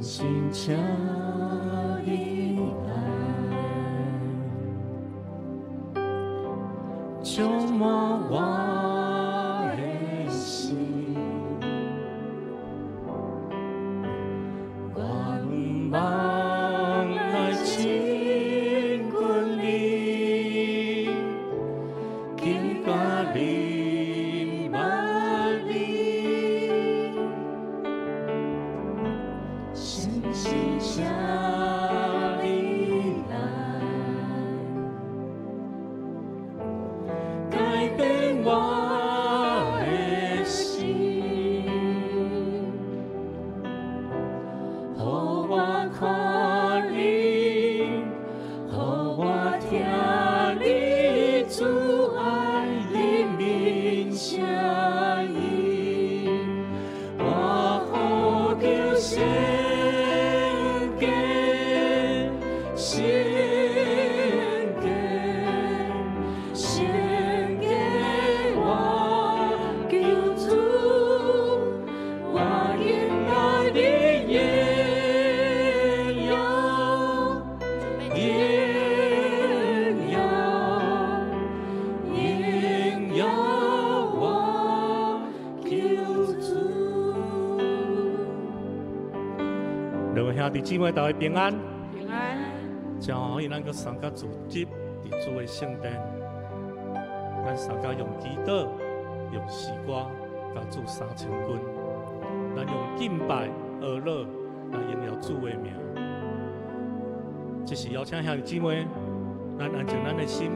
神請你來，充滿我的心，我向望來親近你，更加認捌你。聖神請你來，改變我的心，予我看你，予我聽你慈愛憐憫聲音，我呼求聖潔，聖潔，聖潔，我救主，我敬拜你榮耀，榮耀，榮耀我救主。兩位兄弟姊妹，大家平安。平安。真歡喜，咱閣相佮聚集佇主的聖殿，咱相佮用祈禱、用詩歌，共主相親近。咱用敬拜、呵咾來榮耀主的名。這是邀請兄弟姊妹，咱安靜咱的心，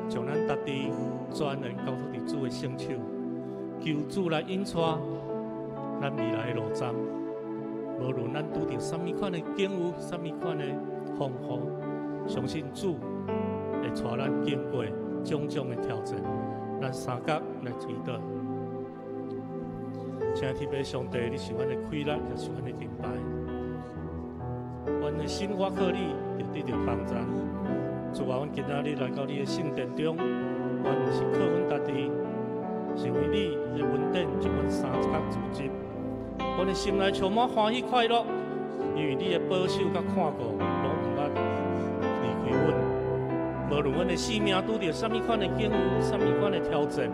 將咱家己全然交託佇主的聖手，求主來引帶咱未來的路程。無論咱拄著啥物款的境遇，啥物款的風雨，相信主會帶咱經過種種的挑戰。咱相佮來祈禱。親愛的天父上帝，你是阮的氣力，也是阮的盾牌。阮的心倚靠你，就得著幫助。主啊，阮今仔日來到你的聖殿中，阮毋是靠阮家己，是為你的恩典將阮三角組織。阮的心內充滿歡喜快樂，因為你的保守佮看顧，攏毋捌離開阮。無論阮的生命拄著啥物款的境遇，啥物款的挑戰，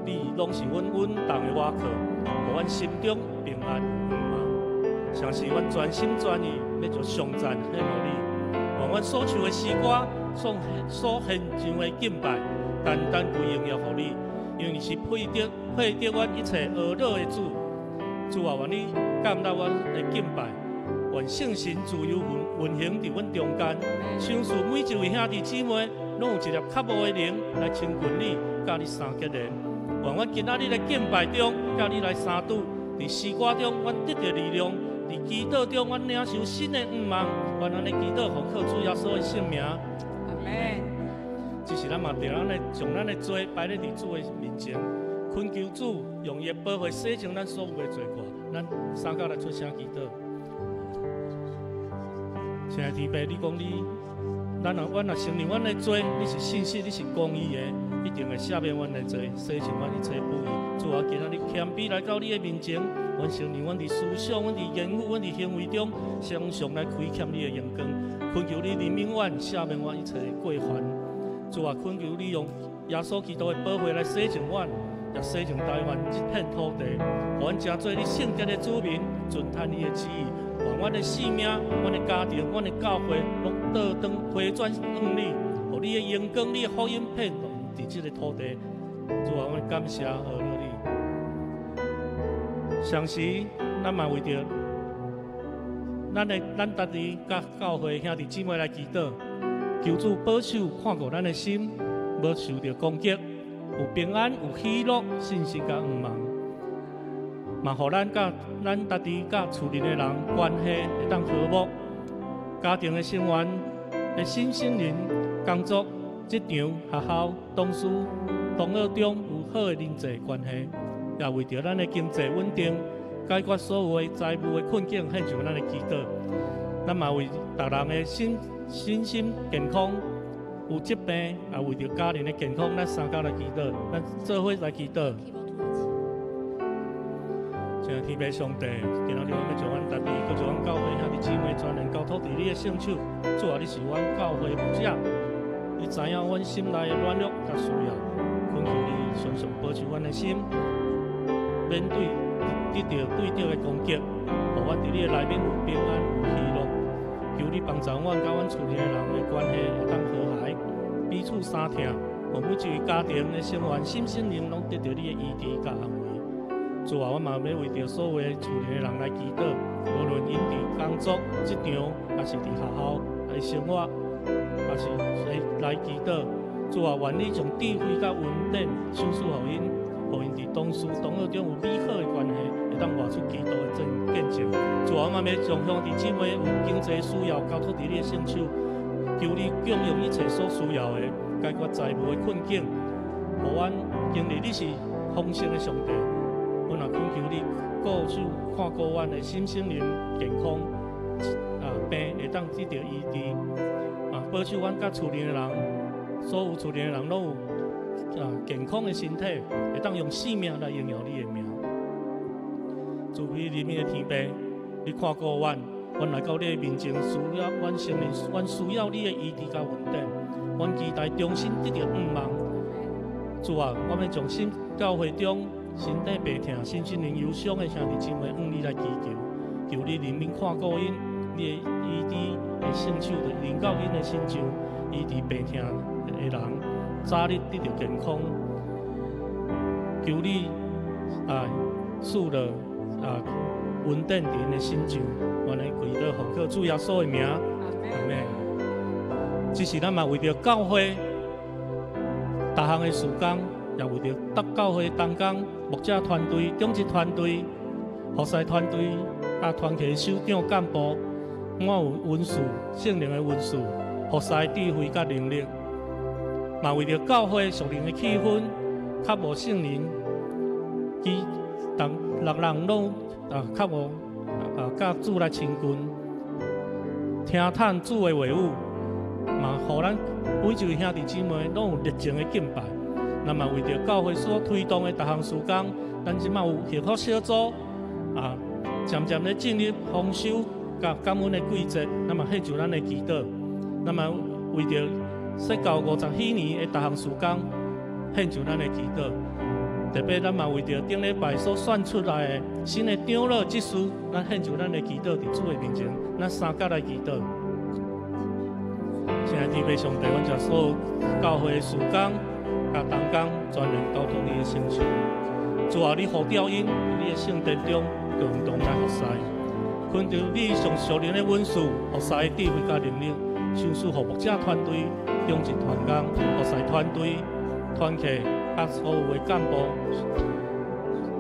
你攏是阮穩當的倚靠，予阮心中平安向望。相信阮全心全意欲將頌讚獻予你，願阮所唱的詩歌，所獻上的敬拜，單單歸榮耀予你，因為你是配得阮一切呵咾的主。主啊，願你接納阮的敬拜，願聖神自由運行佇阮中間，賞賜每一位兄弟姊妹，攏有一粒渴慕的靈來親近你，佮你相結連。願阮今仔日來敬拜中，佮你來相拄，佇詩歌中，阮得著力量；佇祈禱中，阮領受新的向望。願咱的祈禱奉靠主耶穌的聖名。阿門。只是咱嘛著咱的將咱的罪擺咧佇主的面前，懇求主用伊的寶血洗淨咱所有的罪過。咱相佮來出聲祈禱。親愛的天父，你講你，阮若承認阮的罪，你是信實，你是公義的，一定會赦免阮的罪，洗淨阮一切不義。主啊，今仔日謙卑來到你的面前，阮承認阮佇思想、阮佇言語、阮佇行為中，常常來虧欠你的榮光。懇求你憐憫阮，赦免阮一切的過犯。主啊，懇求你用耶穌基督的寶血來洗淨阮，也洗淨台灣這片土地，予阮成做你聖潔的子民，遵行你的旨意。願阮的性命、阮的家庭、阮的教會，攏倒轉回轉向你，予你的榮光、你的福音遍動佇這个土地。主啊，阮感謝呵咾你。同時，咱嘛為著咱家己佮教會兄弟姊妹來祈禱，求主保守看顧咱的心，無受著攻擊，有平安、有喜樂、信心佮向望。嘛，予咱佮咱家己佮厝裡的人關係會當和睦，家庭的成員的身心靈工作、職場、學校、同事、同學中有好的人際關係，也為著咱的經濟穩定，解決所有的財務的困境，獻上咱的祈禱。咱嘛為逐人的身心健康有疾病，也為著家人的健康，咱相佮來祈禱，咱做伙來祈禱。親愛天父上帝，今仔日阮欲將阮家己，閣將阮教會兄弟姊妹全然交託佇你的聖手。主啊，你是阮教會牧者，你知影阮心內的軟弱佮需要，懇求你常常保守阮的心，免對得著對敵的攻擊，予阮佇你的內面有平安、有喜樂。求你幫助阮佮阮厝內的人的關係會當和諧，彼此相疼，予每一位家庭的成員身心靈攏得著你的醫治佮安慰。主啊，阮嘛欲為著所有的厝內的人來祈禱，無論𪜶佇工作、職場，抑是佇學校來生活，抑是來祈禱。主啊，願你將智慧佮恩典賞賜予𪜶，予𪜶佇同事同學中有美好的關係，會當活出基督的真見證。主啊，阮嘛欲將兄弟姊妹有經濟需要交託佇你的聖手，求你供應一切所需要的，解決財務的困境，予阮經歷你是豐盛的上帝。阮也懇求你顧守看顧阮的身心靈健康，病會當得著醫治，保守阮佮厝內的人，所有厝內的人攏有健康的身體，會當用性命來榮耀你的名。慈悲憐憫的天父，你看顧阮，阮來到你的面前，需要阮承認，阮需要你的醫治佮恩典，阮期待重新得著向望。主啊，我欲將新教會中身體病痛、身心靈憂傷的兄弟姊妹向你來祈求，求你憐憫看顧𪜶，你的醫治的聖手就臨到𪜶的身上，醫治病痛的人早日得著健康。求你賜落恩典佇𪜶的身上，阮的祈禱奉靠主耶穌的名，阿們。這時咱嘛為著教會逐項的事工，也為著逐教會同工、牧者團隊、長執團隊、服侍團隊、團契首長幹部，滿有恩賜、聖靈的恩賜、服侍智慧佮能力，嘛為著教會屬靈的氣氛，較無聖靈，其逐六人攏較無佮主來親近，聽探主的話語，嘛予咱每一位兄弟姊妹攏有熱情的敬拜。咱嘛為著教會所推動的逐項事工，咱這馬有幸福小組漸漸咧進入豐收佮感恩的季節，咱嘛獻上咱的祈禱。咱嘛為著設教50禧年的逐項事工，獻上咱的祈禱。特別咱嘛為著頂禮拜所選出來的新的長老執事，咱獻上咱的祈禱佇主的面前，咱三佮來祈禱。親愛的天父上帝，阮將所有教會的事工佮同工全然交託你的聖手。主啊，你呼召𪜶佇你的聖殿中共同來服侍，懇求你將屬靈的恩賜、服侍的智慧佮能力，賞賜予牧者團隊、長執團工、服侍團隊、團契佮所有的幹部、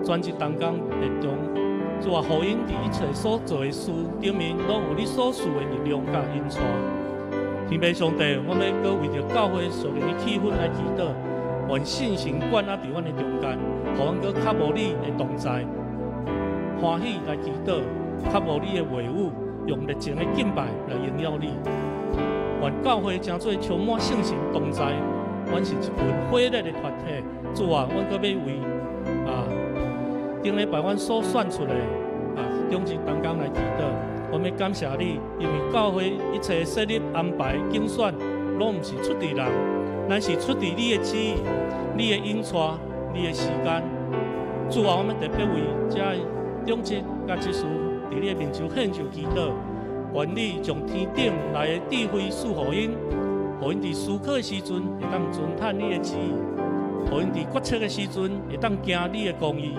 全職同工的中，主啊，予𪜶佇一切所做的事頂面，攏有你所賜的力量佮引帶。天父上帝，我欲閣為著教會屬靈的氣氛來祈禱，願聖神灌壓佇阮的中間，予阮閣較無你的同在，歡喜來祈禱，較無你的話語，用熱情的敬拜來榮耀你。願教會成做充滿聖神同在，阮是一群火熱的團體。主啊，阮閣欲為頂禮拜阮所選出來長執同工來祈禱。我欲感謝你，因為教會一切設立、安排、揀選，攏毋是出佇人，乃是出佇你的旨意、你的引帶、你的時間。主啊，我們特別為這長執佮執事佇你的面前獻上祈禱，願你將天頂來的智慧賜予𪜶，予𪜶佇思考的時陣會當遵探你的旨意，予𪜶佇決策的時陣會當行你的公義，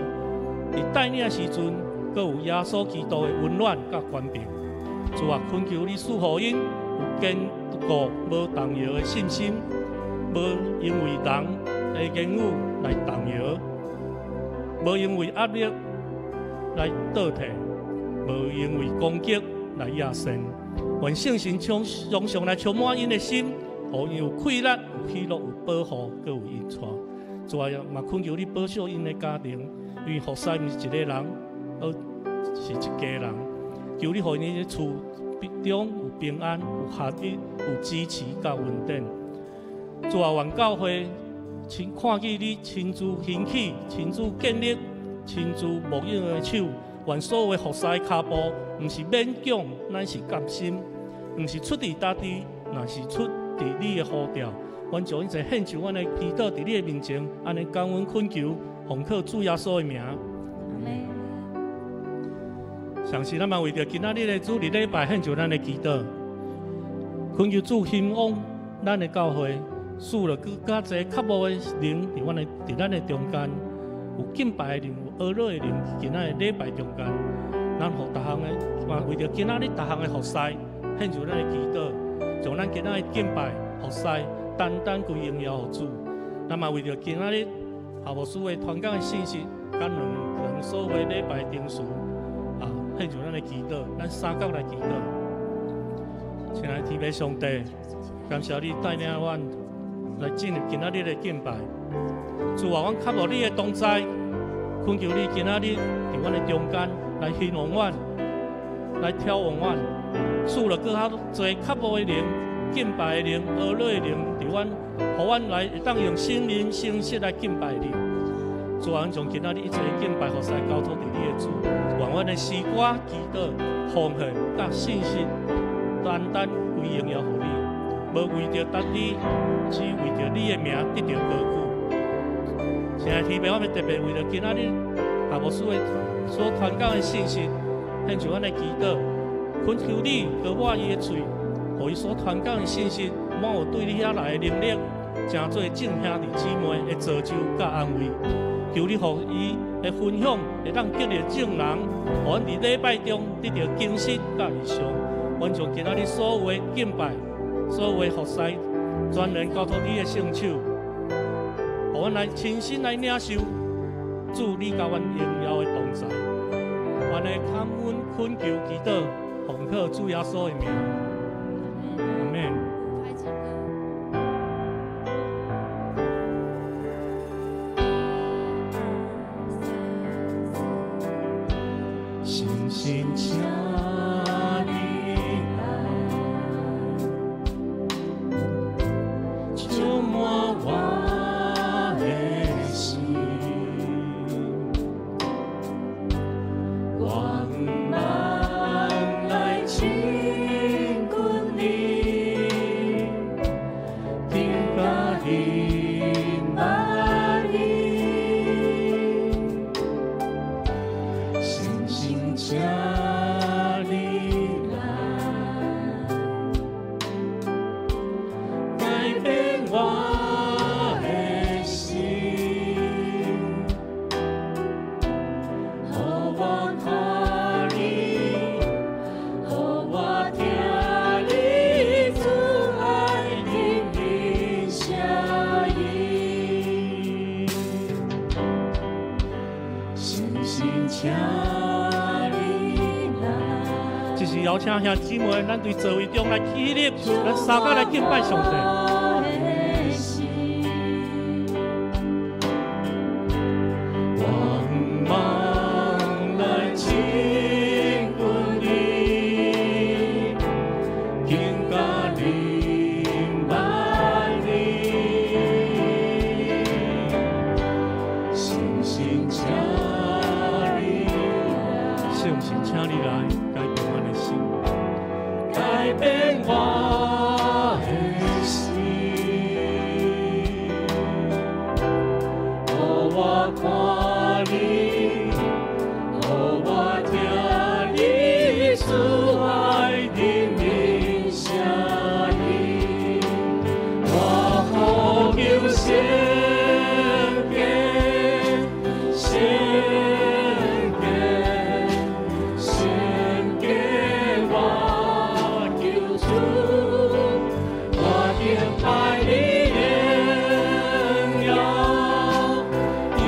佇帶領的時陣，閣有耶穌基督的溫暖佮權柄。主啊，懇求你賜予𪜶有堅固無動搖的信心，無因為人的言語來動搖，無因為壓力來倒退，無因為攻擊來壓身。願聖神常常來充滿𪜶的心，予𪜶有氣力、有喜樂、有保護，閣有引帶。主啊，嘛懇求你保守𪜶的家庭，因為服侍毋是一個人，而是一家人。求你予𪜶的厝中有平安、有合一、有支持佮恩典。主啊，願教會親看見你親自興起、親自建立，親自牧養的手，願所有的服侍跤步，毋是勉強，乃是甘心；毋是出自家己，乃是出自你的呼召。阮將一切獻上阮的祈禱，佇你的面前，按呢感恩懇求，奉靠主耶穌的名。阿們。相信咱嘛為著今仔日的主日禮拜獻上咱的祈禱，懇求主興旺咱的教會，賜了閣較濟渴慕的靈佇咱的中間，有敬拜的靈，有哀樂的靈，今仔日禮拜中間，咱予逐項的嘛為著今仔日逐項的服侍，獻上咱的祈禱，將咱今仔日敬拜服侍，單單歸榮耀予主。咱嘛為著今仔日校牧師的傳講的信息，佮兩兩所有的禮拜定時啊，獻上咱的祈禱，咱三角來祈禱。親愛的天父上帝，感謝你帶領阮來進入今仔日的敬拜。主啊，阮渴慕你的同在，懇求你今仔日佇阮的中間來興旺阮，來挑旺阮，賜了閣較濟渴慕的靈、敬拜的靈、哀樂的靈，佇阮，予阮來會當用心靈誠實來敬拜你。主啊，阮將今仔日一切敬拜服侍交託佇你的手，願阮的詩歌、祈禱、奉獻、佮信息，單單歸榮耀予你，無為著家己，只為著你的名得著高舉。親愛的天父，我欲特別為著今仔日夏牧師的所傳講的信息，獻上阮的祈禱，懇求你膏抹伊的喙，予伊所傳講的信息，滿有對你遐來的能力，成做眾兄弟姊妹的造就佮安慰。求你予伊的分享會當激勵眾人，予阮佇禮拜中得著更新佮異象。阮將今仔日所有的敬拜、所有的服侍，全然交託你的聖手，予阮來親身來領受主你佮阮榮耀的同在。阮的感恩懇求祈禱，奉靠主耶穌的名，阿們。開始歌。一二三四。深深請你來，充滿我的心，我毋茫來親近你，更加明白你。深深請你來，改變我的心，予我看你，予我聽你慈愛靈的聲音。深深請你來。這是邀請兄姊妹，咱佇座位中來起立，咱三個來敬拜上帝。我毋茫來親近你，更加明白你。深深請你來，聖神請你來改變阮的心，改變我的心，予我看你，予我聽你慈愛靈的聲音，我呼求聖潔，聖潔，聖潔，我求主，我敬拜你榮耀，榮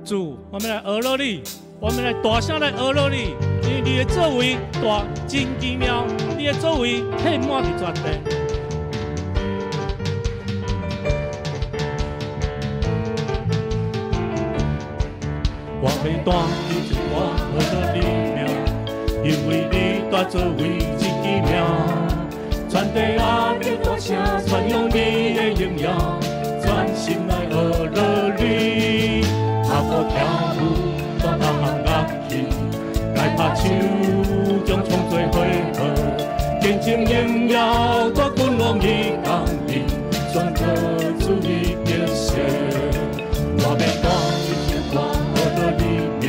主，我們來學樂你，我們來大聲來學樂你，因為你的作為大真奇妙，你的作為遍滿佇全地。我欲彈一首歌學樂你名，因為你大作為真奇妙，全地啊得大聲傳揚你的榮耀，全心來學樂你。拍鼓跳舞，彈各項樂器，來拍手將創做火號，見證榮耀大君王伊降臨，宣告主伊得勝。我欲彈一首歌學樂你名，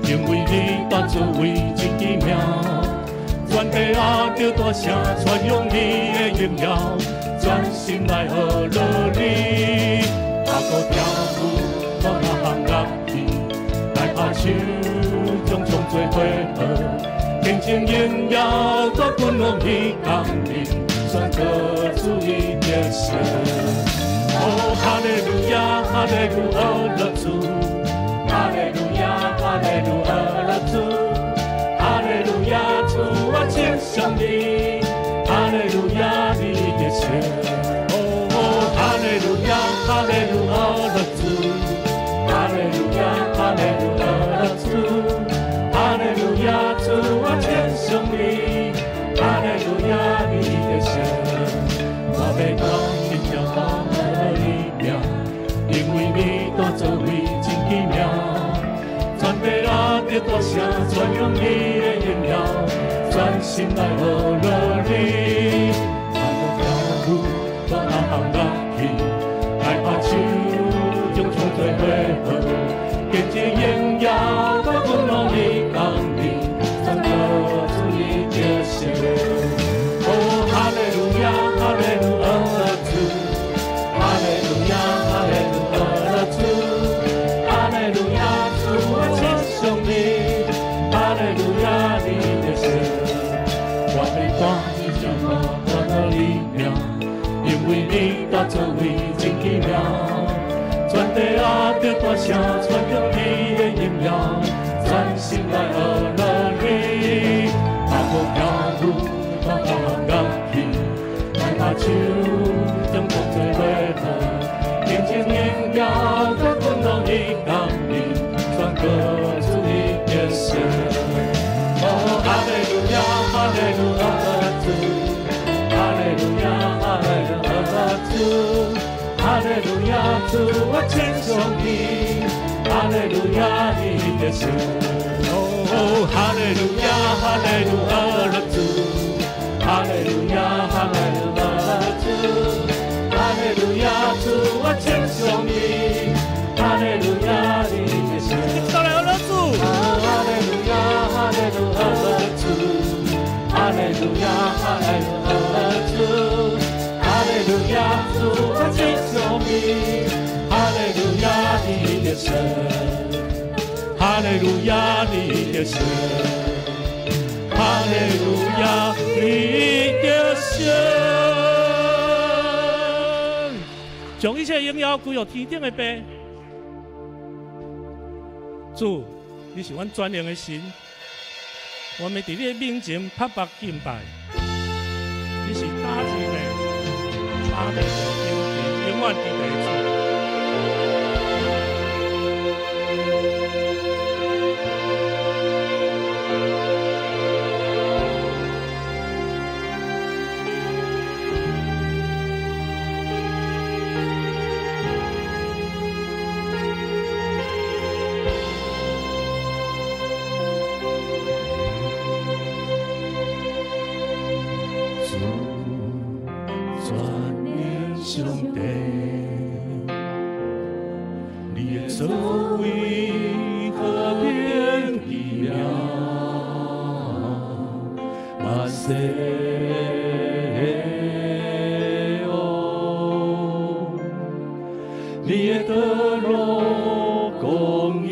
因為你大作為真奇妙，全地啊得大聲傳揚你的榮耀，全心來學樂你。拍鼓跳舞，彈各項樂器，來拍手將創做火號，見證榮耀大君王伊降臨，宣告主伊得勝。哦，哈利路亞，哈利路亞，樂主，哈利路亞，哈利路亞，樂主，哈利路亞，主我稱頌你，哈利路亞，你得勝。哦，哈利路亞，哈利路亞，樂主，哈利路亞，哈利路亞，樂主，哈利路亞，主我稱頌你，哈利路亞，你得勝。我欲彈一首歌學樂你名，因為你大作為真奇妙，全地啊得大聲傳揚你的榮耀，全心來學樂你。拍鼓跳舞，彈各項樂器，來拍手將創做火號，見證榮耀大君王伊降臨，宣告主伊得勝。哦，哈利路亞，哈利路亞，主，哈利路亞，哈利路亞，主，哈利路亞，主我稱頌你，哈利路亞，你得勝。我欲彈一首歌學樂你名，因為你大作為真奇妙，全地啊得大聲傳揚你的榮耀，全心來學樂你。拍鼓跳舞，彈各項樂器，來拍手將創做火號，見證榮耀大君王伊降臨，宣告主伊得勝。哦，哈利路亞，哈利路亞，主，哈利路亞，哈利路亞，主，哈利路亞，主我稱頌你，哈利路亞，你得勝。哦，哈利路亞，哈利路亞，主，哈利路亞，哈利路亞，主，哈利路亞，主我稱頌你，哈利路亞，你得勝。一來學樂主，哈利路亞，哈利路亞，主，哈利路亞，哈利路亞，主，哈利路亞，主我稱頌你，哈利路亞，你得勝，哈利路亞，你得勝，哈利路亞，你得勝。將一切榮耀歸予天頂的父。主，你是阮全能的神，我們佇你的面前拍目敬拜。你是大智慧、大地的永遠佇地主。主，全能上帝，你的作為何等奇妙，萬世王，你的道路公義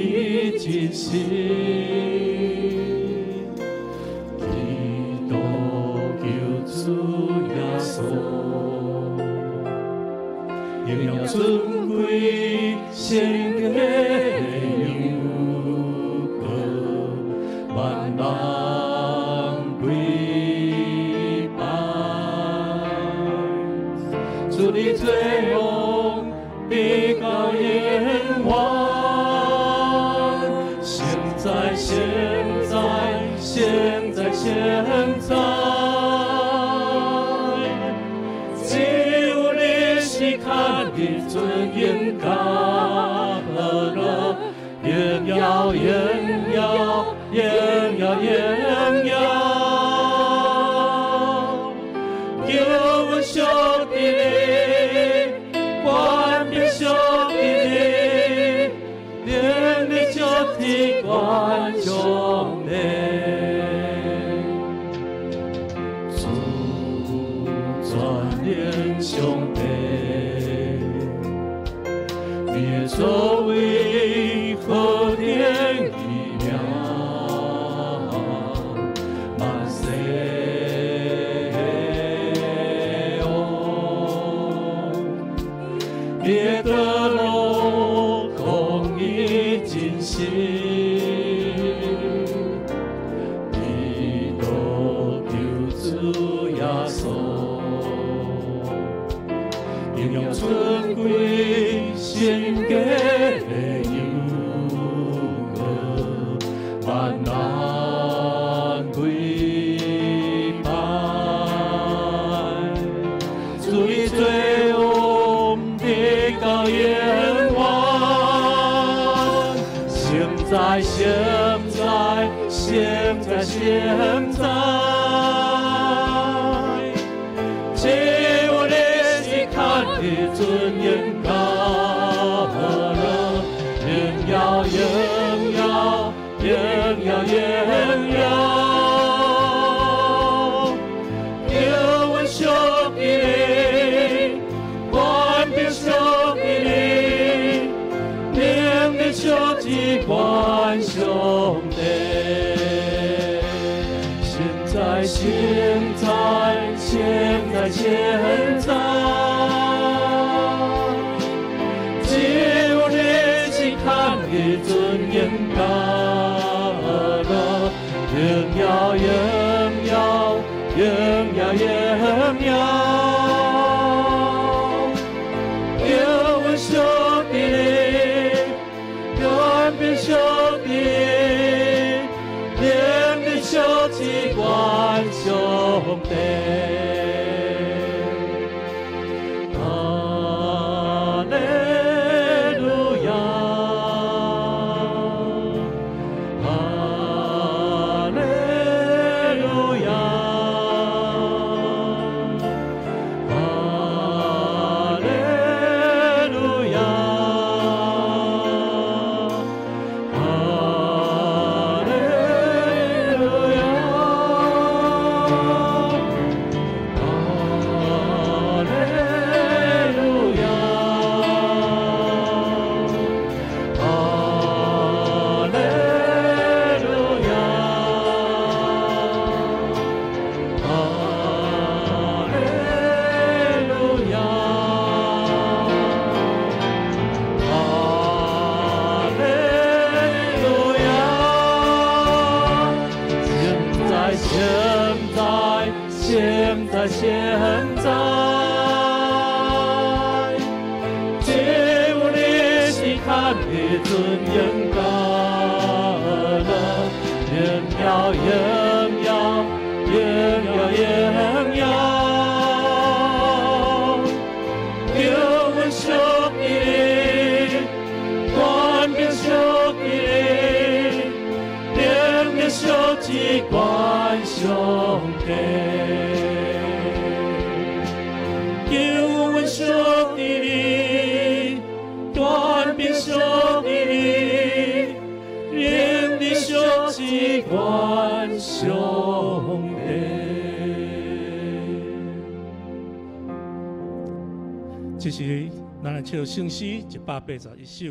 真實。基督救主耶穌，榮耀耀尊贵圣洁的羊羔，万人跪拜。主的作王，直到永远，现在，现在，现在，现在，只有你是较的尊荣甲乐，荣耀，荣耀，荣耀，荣耀。求阮属伫你，权柄属伫你，能力属天关上帝。主全能上帝，你的作为何等奇妙，万世王，你的道路公义真实，基督救主耶稣，荣耀尊贵圣洁的羊羔，万人跪拜。主的作王直到永远，现在，现在，现在，现在，只有你是较的尊荣甲乐，荣耀，荣耀，荣耀，荣耀。求阮属伫你，权柄属伫你，能力属至关上帝。现在，现在，现在，现在，只有你是较的尊荣甲乐，荣耀，荣耀，荣耀，荣耀。求阮属伫你，权柄属伫你，能力属至关上帝。哈利路亚，哈利路亚，哈利路亚，哈利路亚，哈利路亚，哈利路亚，哈利路亚，哈利路亚。现在，现在，现在，现在，只有你是较的尊荣甲乐，荣耀，荣耀，荣耀，荣耀。求阮属伫你，权柄属伫你，能力属至关上帝。求阮属伫你，权柄属伫你，能力属至关上帝。这是咱来唱圣诗181首。